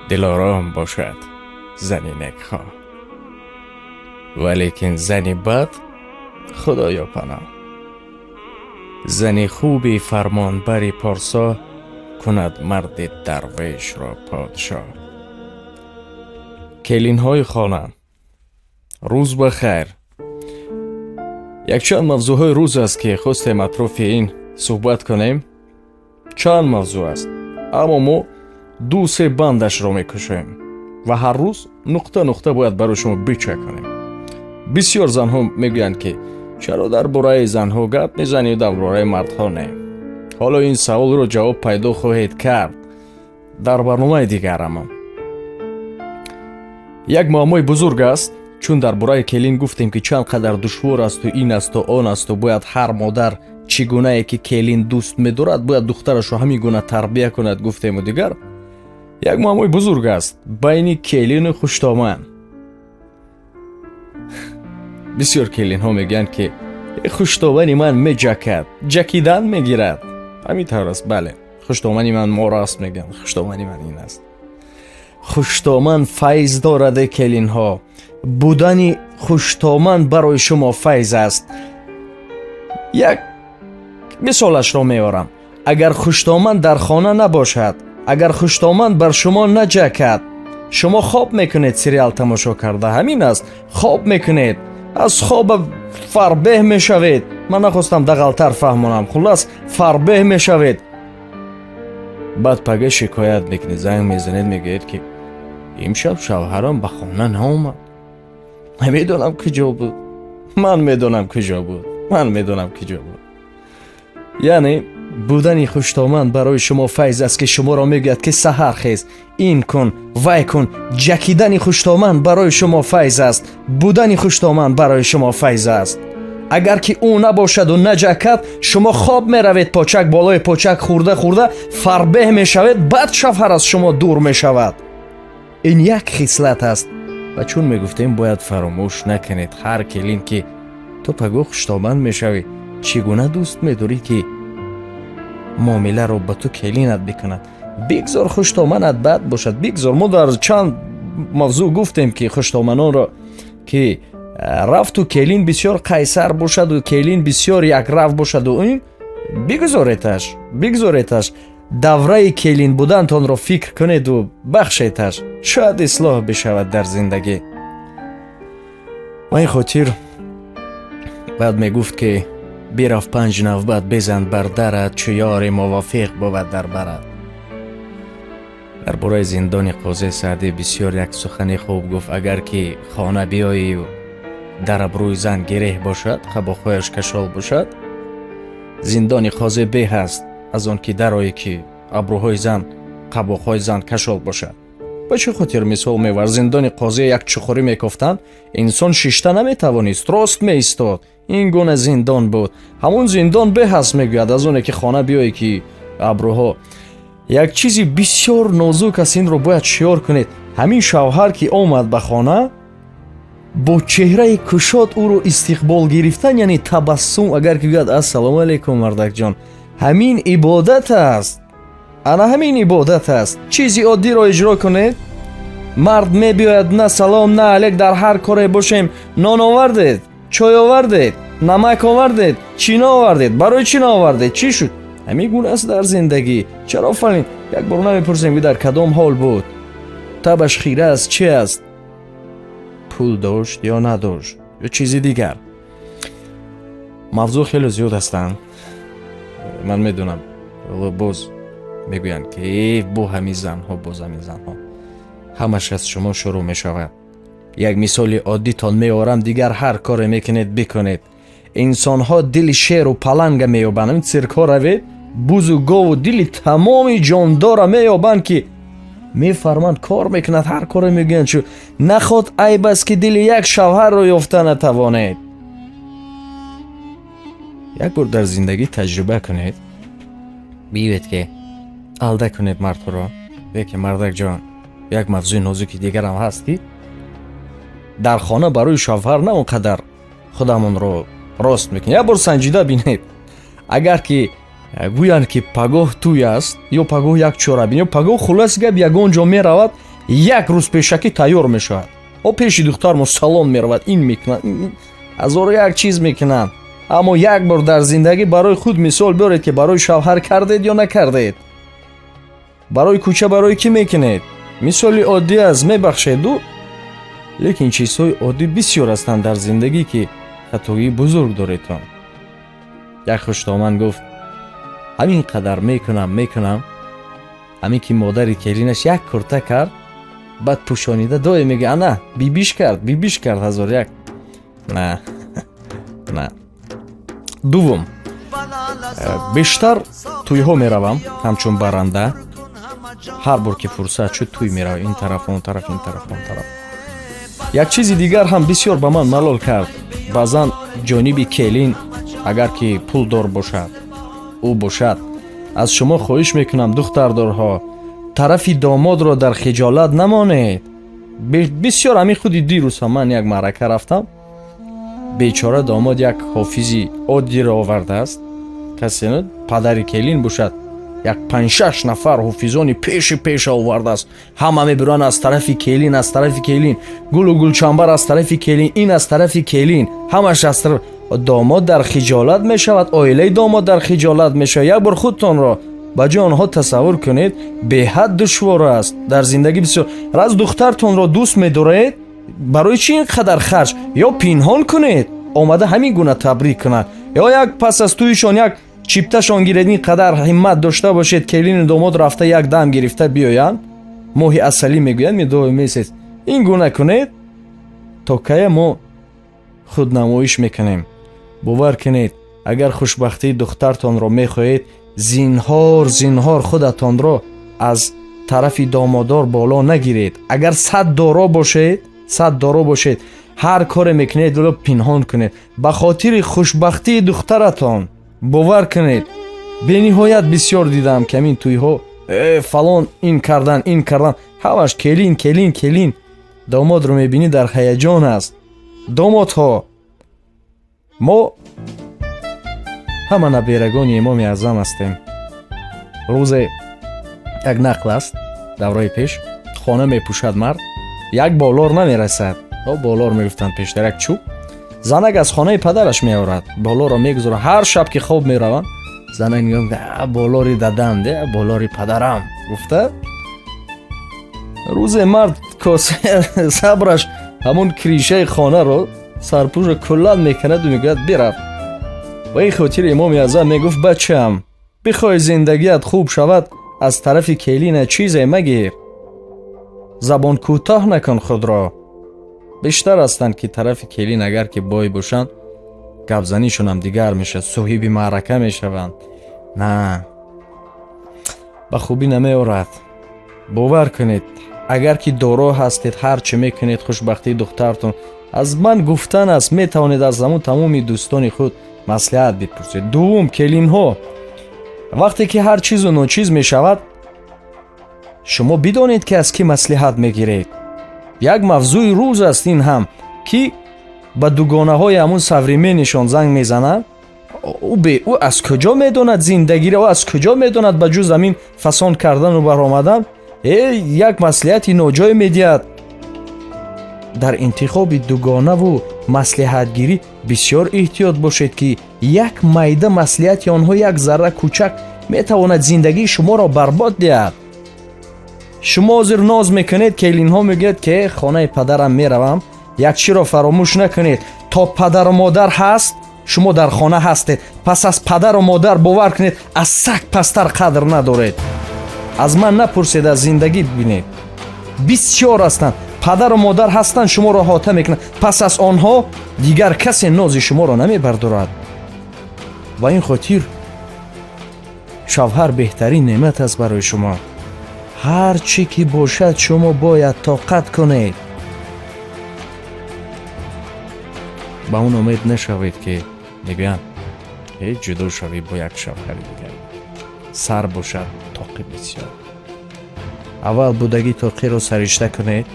Дилором бошад зани некхоҳ, валекин зани бад худоё паноҳ. Зани хуби фармонбари порсо кунад марди дарвешро подшоҳ. Келинҳои хона, рӯз ба хайр. Якчанд мавзӯъҳои рӯз аст, ки хостем атрофи ин суҳбат кунем. Чанд мавзӯъ аст, аммо мо ду-се бандашро мекушоем ва ҳар рӯз нуқта нуқта бояд барои шумо бичаконем. Бисёр занҳо мегӯянд, ки чаро дар бораи занҳо гап мезанӣ, дар бораи мардҳо не? Ҳоло ин саволро ҷавоб пайдо хоҳед кард дар барномаи дигарамон. Як муаммои бузург аст, чун дар бораи келин гуфтем, ки чанд қадар душвор асту ин асту он асту бояд ҳар модар чӣ гунае ки келин дӯст медорад, бояд духтарашро ҳамин гуна тарбия кунад, гуфтему дигар. Як муаммои бузург аст байни келину хуштоман. Бисёр келинҳо мегӯянд, ки хуштомани ман меҷакад, ҷакидан мегирад. Ҳамин тавр аст, бале. Хуштомани ман мор аст, мегӯянд, хуштомани ман ин аст. Хуштоман файз дорад, келинҳо. Будани хуштоман барои шумо файз аст. Як мисолашро меорам. Агар хуштоман дар хона набошад, агар хуштоман бар шумо наҷакад, шумо хоб мекунед, сериал тамошо карда, ҳамин аст, хоб мекунед, аз хоба фарбеҳ мешавед. Ман нахостам дағалтар фаҳмонам, хуллас, фарбеҳ мешавед. Баъд пага шикоят мекунед, занг мезанед, мегӯед, ки имшаб шавҳарам ба хона наомад, намедонам куҷо буд. Ман медонам, куҷо буд, ман медонам, куҷо буд. Яъне будани хуштоман барои шумо файз аст, ки шуморо мегӯяд, ки саҳар хез, ин кун, вай кун. Ҷакидани хуштоман барои шумо файз аст, будани хуштоман барои шумо файз аст. Агар ки ӯ набошаду наҷакад, шумо хоб меравед, почак болои почак хӯрда хӯрда фарбеҳ мешавед, баъд шавҳар аз шумо дур мешавад. Ин як хислат аст. Ва чун мегуфтем, бояд фаромӯш накунед, ҳар келин ки ту пагоҳ хуштоман мешавӣ, чӣ гуна дӯст медорӣ, ки муомиларо ба ту келинат бикунад? Бигзор хуштоманат бад бошад, бигзор. Мо дар чанд мавзӯъ гуфтем, ки хуштоманонро ки рафту келин бисёр қайсар бошаду келин бисёр якрав бошаду ин, бигузореташ, бигузореташ. Давраи келин будантонро фикр кунеду бахшеташ, шояд ислоҳ бишавад дар зиндагӣ. Ва ин хотир баъд мегуфт, ки бирафт панҷ навбат безан бар дарат, чу ёри мувофиқ бувад дар барат. Дар бораи зиндони қози Саъдӣ бисёр як сухани хуб гуфт: агар ки хона биёию дар абрӯи зан гиреҳ бошад, қабоқҳояш кашол бошад, зиндони қозе беҳ аст аз он ки дарое, ки абрӯҳои зан, қабоқҳои зан кашол бошад. Ба чӣ хотир мисол мевар? Зиндони қозе як чуқурӣ мекофтанд, инсон шишта наметавонист, рост меистод. Ин гуна зиндон буд. Ҳамон зиндон беҳ аст, мегӯяд, аз оне ки хона биёе, ки абрӯҳо. Як чизи бисёр нозук аст, инро бояд шиёр кунед. Ҳамин шавҳар ки омад ба хона, бо чеҳраи кушод ӯро истиқбол гирифтан, яъне табассум, агар ки гӯяд: «Ассалому алайкум, мардакҷон», ҳамин ибодат аст, ана ҳамин ибодат аст. Чизи оддиро иҷро кунед. Мард мебиёяд, на салом, на алек. Дар ҳар коре бошем: нон овардед, чой овардед, намак овардед, чӣ наовардед, барои чӣ наовардед, чӣ шуд? Ҳамин гуна аст дар зиндагӣ. Чаро фалин? Як бор намепурсем, ки дар кадом ҳол буд, табаш хира аст, чӣ аст, пул дошт ё надошт ё чизи дигар. Мавзӯъ хеле зиёд ҳастанд, ман медонам. Боз мегӯянд, ки бо ҳамин занҳо, боз ҳамин занҳо. Ҳамаш аз шумо шурӯъ мешавад. Як мисоли оддитон меорам, дигар ҳар коре мекунед, бикунед. Инсонҳо дили шеру паланга меёбанд. Ҳамин циркҳо равед, бузу гову дили тамоми ҷондора меёбанд, ки мефарманд, кор мекунад, ҳар коре мегӯянд. Чу наход айб аст, ки дили як шавҳарро ёфта натавонед? Як бор дар зиндагӣ таҷриба кунед, биёед, ки алда кунед мардҳоро, ки мардакҷон, як мавзӯи нозуки дигарам ҳаст, ки дар хона барои шавҳар на он қадар худамонро рост мекунем. Як бор санҷида бинед: агар ки гӯянд, ки пагоҳ тӯй аст ё пагоҳ як чорабин ё пагоҳ, хулос гап, ягон ҷо меравад. Як рӯз пешакӣ тайёр мешавад. О пеши духтармо салон меравад, ин мекунад, ҳазору як чиз мекунанд. Аммо як бор дар зиндагӣ барои худ мисол биёред, ки барои шавҳар кардед ё накардед. Барои кӯча барои кӣ мекунед? Мисоли оддӣ аст, мебахшеду, лекин чизҳои оддӣ бисёр ҳастанд дар зиндагӣ, ки хатоии бузург доредтон. Як хуштоман гуфт: ҳамин қадар мекунам, мекунам, ҳамин ки модари келинаш як курта кард, баъд пӯшонида доим мега: ана бибиш кард, бибиш кард, ҳазор як. На, на. Дуввум, бештар тӯйҳо меравам ҳамчун баранда. Ҳар бор ки фурсат шуд, тӯй меравам, ин тараф, он тараф, ин тараф, он тараф. Як чизи дигар ҳам бисёр ба ман малол кард. Баъзан ҷониби келин агар ки пулдор бошад, ӯ бошад, аз шумо хоҳиш мекунам, духтардорҳо, тарафи домодро дар хиҷолат намонед. Бисёр ҳамин худи дирӯз ҳам ман як маърака рафтам. Бечора домод як ҳофизи оддиро овардааст. Касе падари келин бошад, як панҷ-шаш нафар ҳофизони пеши пеша овардааст. Ҳама мебуранд аз тарафи келин, аз тарафи келин гулу гулчамбар, аз тарафи келин ин, аз тарафи келин ҳамаш аз тараф. Домод дар хиҷолат мешавад, оилаи домод дар хиҷолат мешавад. Як бор худтонро ба ҷои онҳо тасаввур кунед, беҳад душвор аст дар зиндагӣ. Бисёр раз духтартонро дӯст медоред, барои чӣ ин қадар харҷ? Ё пинҳон кунед, омада ҳамин гуна табрик кунад, ё як пас аз тӯйшон як чипташон гиред. Ин қадар ҳиммат дошта бошед, келину домод рафта як дам гирифта биёянд. Моҳи асалӣ мегӯянд, медовый месяц. Ин гуна кунед. То кая мо худнамоиш мекунем? Бовар кунед, агар хушбахтии духтартонро мехоҳед, зинҳор, зинҳор худатонро аз тарафи домодор боло нагиред. Агар сад доро бошед, сад доро бошед, ҳар коре мекунед, ӯро пинҳон кунед ба хотири хушбахтии духтаратон. Бовар кунед, бениҳоят бисёр дидам, ки ҳамин тӯйҳо фалон ин кардан, ин кардан, ҳамаш келин, келин, келин. Домодро мебинӣ, дар ҳаяҷон аст. Домодҳо, мо ҳама наберагони Имоми Аъзам ҳастем. Рӯзе як нақл аст: давраи пеш хона мепӯшад мард, як болор намерасад. Болор мегуфтанд пештар, як чӯб. Занак аз хонаи падараш меорад, болорро мегузорад. Ҳар шаб ки хоб мераванд, занак нигоҳ мекунад: болори дадам де, болори падарам гуфта. Рӯзе мард сабраш ҳамон крышаи хонаро, сарпӯшро куллан мекунаду мегӯяд: бирав. Ба ин хотир Имоми Аъзам мегуфт: бачаам, бихоҳӣ зиндагият хуб шавад, аз тарафи келина чизе магир, забон кӯтоҳ накун худро. Бештар ҳастанд, ки тарафи келин агар ки бой бошанд, гапзанишонам дигар мешавад, соҳиби маърака мешаванд. На, ба хубӣ намеорад. Бовар кунед, агар ки доро ҳастед, ҳар чӣ мекунед, хушбахтии духтартон аз ман гуфтан аст. Метавонед аз ҳамун тамоми дӯстони худ маслиҳат бипурсед. Дуввум, келинҳо, вақте ки ҳар чизу ночиз мешавад, шумо бидонед, ки аз кӣ маслиҳат мегиред. Як мавзӯи рӯз аст ин ҳам, ки ба дугонаҳои ҳамун современнийшон занг мезананд. Ӯ аз куҷо медонад зиндагиро? Ӯ аз куҷо медонад, ба ҷуз ҳамин фасон кардану баромадан? Як маслиҳати ноҷой медиҳад. Дар интихоби дугонаву маслиҳатгирӣ бисёр эҳтиёт бошед, ки як майда маслиҳати онҳо, як зарра кӯчак метавонад зиндагии шуморо барбод диҳад. Шумо ҳозир ноз мекунед, келинҳо мегӯяд, ки хонаи падарам меравам. Як чиро фаромӯш накунед: то падару модар ҳаст, шумо дар хона ҳастед. Пас аз падару модар, бовар кунед, аз саг пасттар қадр надоред. Аз ман напурсед, аз зиндагӣ бинед. Бисёр ҳастанд, падару модар ҳастанд, шуморо ҳота мекунанд. Пас аз онҳо дигар касе нози шуморо намебардорад. Ба ин хотир шавҳар беҳтарин неъмат аст барои шумо. Ҳар чӣ ки бошад, шумо бояд тоқат кунед. Ба он умед нашавед, ки мегӯянд: ҳеҷ ҷудо шавӣ, бо як шавҳари дигар сар бошад. Тоқи бисёр аввал будагӣ тоқиро саришта кунед,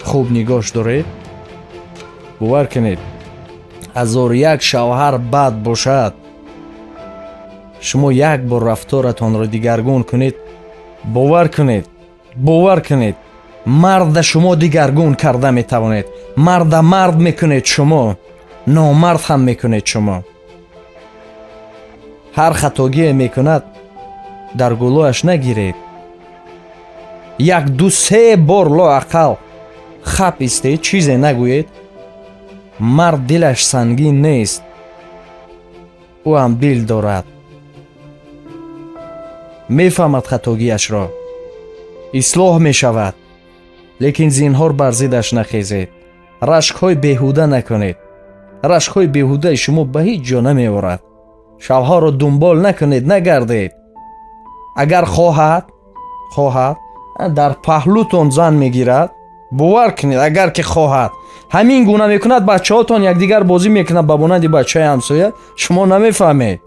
хуб нигоҳш доред. Бовар кунед, ҳазору як шавҳар бад бошад, шумо як бор рафторатонро дигаргун кунед, бовар кунед, бовар кунед, Марда шумо дигаргун карда метавонед. Марда мард мекунед шумо, номард ҳам мекунед шумо. Ҳар хатогие мекунад, дар гулӯяш нагиред. 1-2-3 бор лоақал хап истед, чизе нагӯед. Мард дилаш сангин нест, ӯ ҳам дил дорад, мефаҳмад хатогиашро, ислоҳ мешавад. Лекин зинҳор бар зиддаш нахезед, рашкҳои беҳуда накунед. Рашкҳои беҳудаи шумо ба ҳеҷ ҷо намеорад. Шавҳарро дунбол накунед, нагардед. Агар хоҳад дар паҳлӯтон зан мегирад, бовар кунед, агар ки хоҳад ҳамин гуна мекунад, бачаҳотон якдигар бозӣ мекунад ба монанди бачаи ҳамсоя, шумо намефаҳмед.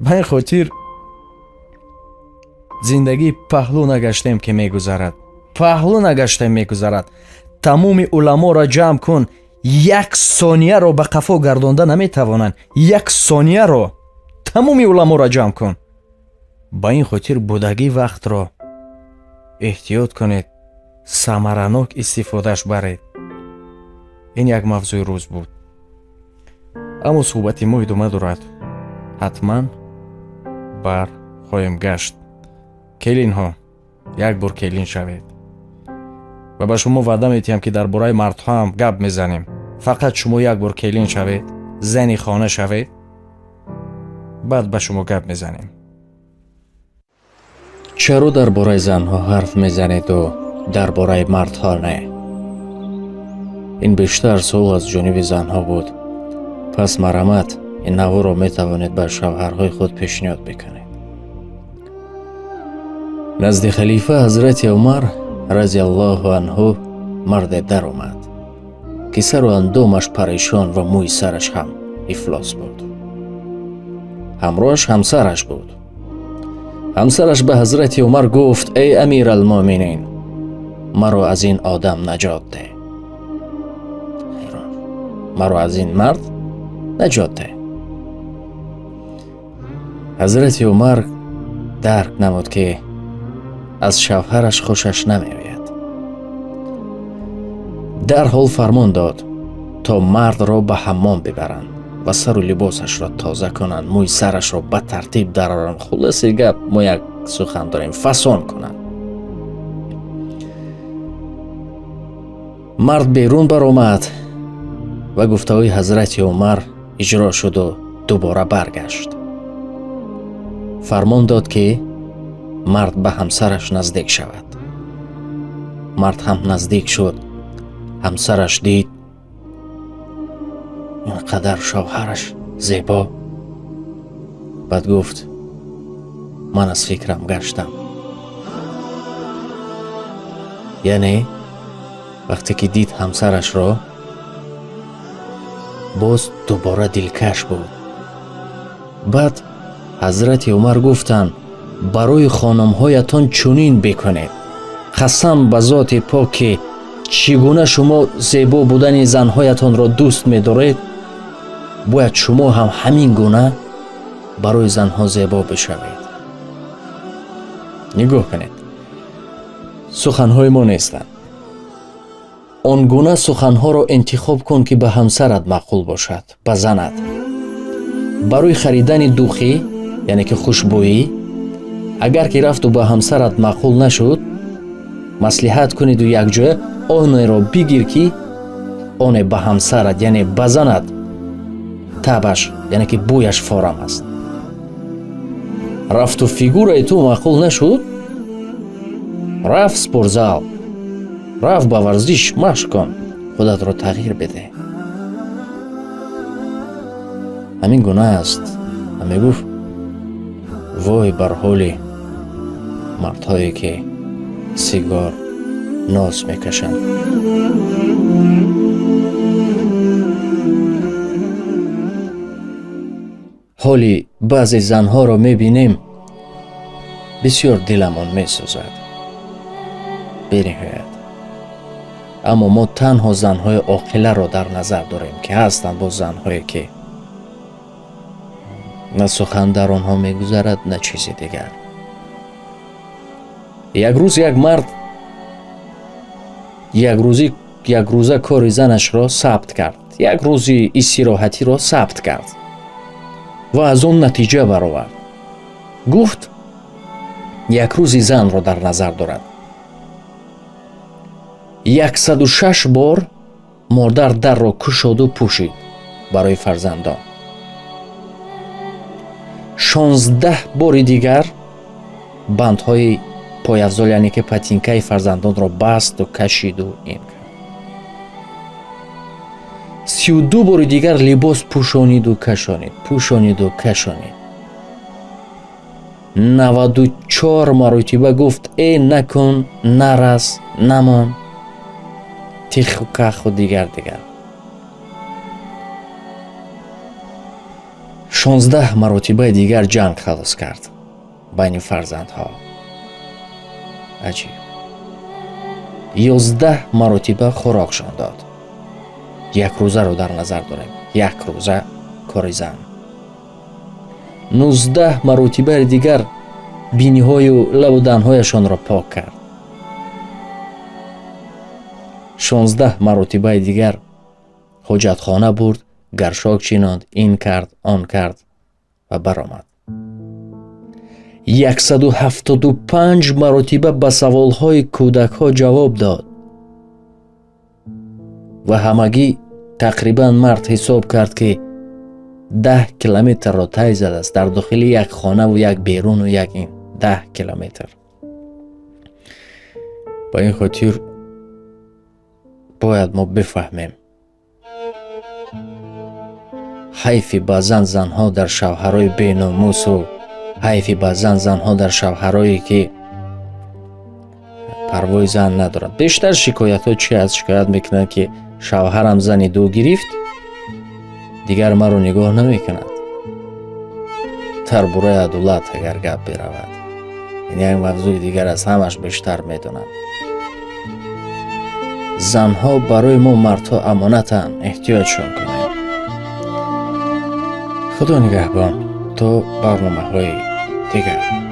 Ба ин хотир зиндагӣ паҳлӯ нагаштем ки мегузарад, паҳлӯ нагаштем мегузарад. Тамоми уламоро ҷамъ кун, як сонияро ба қафо гардонда наметавонанд. Як сонияро тамоми уламоро ҷамъ кун. Ба ин хотир будагӣ вақтро эҳтиёт кунед, самаранок истифодаш баред. Ин як мавзӯи рӯз буд. Аммо суҳбати мо идома дорад. Ҳатман бар хоҳем гашт. Келинҳо, як бор келин шавед. Ва ба шумо ваъда метиҳам, ки дар бораи мардҳо ҳам гап мезанем. Фақат шумо як бор келин шавед, зани хона шавед, баъд ба шумо гап мезанем. Чаро дар бораи занҳо ҳарф мезанеду дар бораи мардҳо не? Ин бештар суол аз ҷониби занҳо буд. Пас марҳамат, ин наворро метавонед ба шавҳарҳои худ пешниҳод бикунед. Назди халифа ҳазрати Умар разияллоҳу анҳу марде даромад, ки сару андомаш парешон ва мӯи сараш ҳам ифлос буд. Ҳамроҳаш ҳамсараш буд. Ҳамсараш ба ҳазрати Умар гуфт: эй амиралмӯъминин, маро аз ин одам наҷот деҳ. Маро аз ин мард наҷот деҳ. Ҳазрати Умар дарк намуд, ки аз шавҳараш хушаш намеояд. Дарҳол фармон дод, то мардро ба ҳаммом бибаранд ва сару либосашро тоза кунанд, мӯи сарашро ба тартиб дароранд. Хулоси гап, мо як сухан дорем, фасон кунанд. Мард берун баромад ва гуфтаҳои ҳазрати Умар иҷро шуду дубора баргашт. Фармон дод, ки мард ба ҳамсараш наздик шавад. Мард ҳам наздик шуд. Ҳамсараш дид ин қадар шавҳараш зебо. Баъд гуфт: ман аз фикрам гаштам. Яъне вақте ки дид ҳамсарашро, боз дубора дилкаш буд. Баъд ҳазрати Умар гуфтанд: барои хонумҳоятон чунин бикунед. Қасам ба зоти пок, ки чӣ гуна шумо зебо будани занҳоятонро дӯст медоред, бояд шумо ҳам ҳамин гуна барои занҳо зебо бишавед. Нигоҳ кунед, суханҳои мо нестанд. Он гуна суханҳоро интихоб кун, ки ба ҳамсарат маъқул бошад, ба занат. Барои харидани духӣ, яъне ки хушбӯӣ, агар ки рафту ба ҳамсарат маъқул нашуд, маслиҳат кунеду якҷоя онеро бигир, ки оне ба ҳамсарат, яъне ба занат табаш, яъне ки бӯяш форам аст. Рафту фигураи ту маъқул нашуд, рафт спортзал, рафт ба варзиш машқ кун, худатро тағйир бидеҳ. Ҳамин гуна аст. Ва мегуфт: вой бар ҳоли мардҳое, ки сигор нос мекашанд. Ҳоли баъзе занҳоро мебинем, бисёр диламон месӯзад, бениҳоят. Аммо мо танҳо занҳои оқиларо дар назар дорем, ки ҳастанд боз занҳое, ки на сухан дар онҳо мегузарад, на чизи дигар. Як рӯз як мард Як рӯза кори занашро сабт кард, як рӯзи истироҳатиро сабт кард ва аз он натиҷа баровард. Гуфт, як рӯзи занро дар назар дорад. 106 бор модар дарро кушоду пӯшид барои фарзандон. 16 бори дигар бандҳои пойафзол, яъне ки патинкаи фарзандонро басту кашиду ин кард. 32 бори дигар либос пӯшониду кашонид, пӯшониду кашонид. 94 маротиба гуфт: э накун, нарас, намон, тиху каху дигар дигар. 16 маротибаи дигар ҷанг халос кард байни фарзандҳо. Аҷиб. 11 маротиба хӯрокшон дод. Як рӯзаро дар назар дорем. Як рӯза кори зан. 19 маротибаи дигар биниҳою лабу данҳояшонро пок кард. 16 маротибаи дигар ҳоҷатхона бурд, гаршок чинонд, ин кард, он кард ва баромад. 175 маротиба ба саволҳои кӯдакҳо ҷавоб дод ва ҳамагӣ тақрибан мард ҳисоб кард, ки 10 километрро тай задааст дар дохили як хонаву як беруну як ин 10 километр. Ба ин хотир бояд мо бифаҳмем, ҳайфи баъзан занҳо дар шавҳарои беномусу ҳайфи баъзан занҳо дар шавҳарое, ки парвои зан надоранд. Бештар шикоятҳо чи аст? Шикоят мекунанд, ки шавҳарам зани ду гирифт, дигар маро нигоҳ намекунад. Дар бораи адолат агар гап биравад, ин як мавзӯи дигар аст, ҳамаш бештар медонанд. Занҳо барои мо мардҳо амонатанд, эҳтиётшон кунем. Худо нигаҳбон то барномаҳои дигар.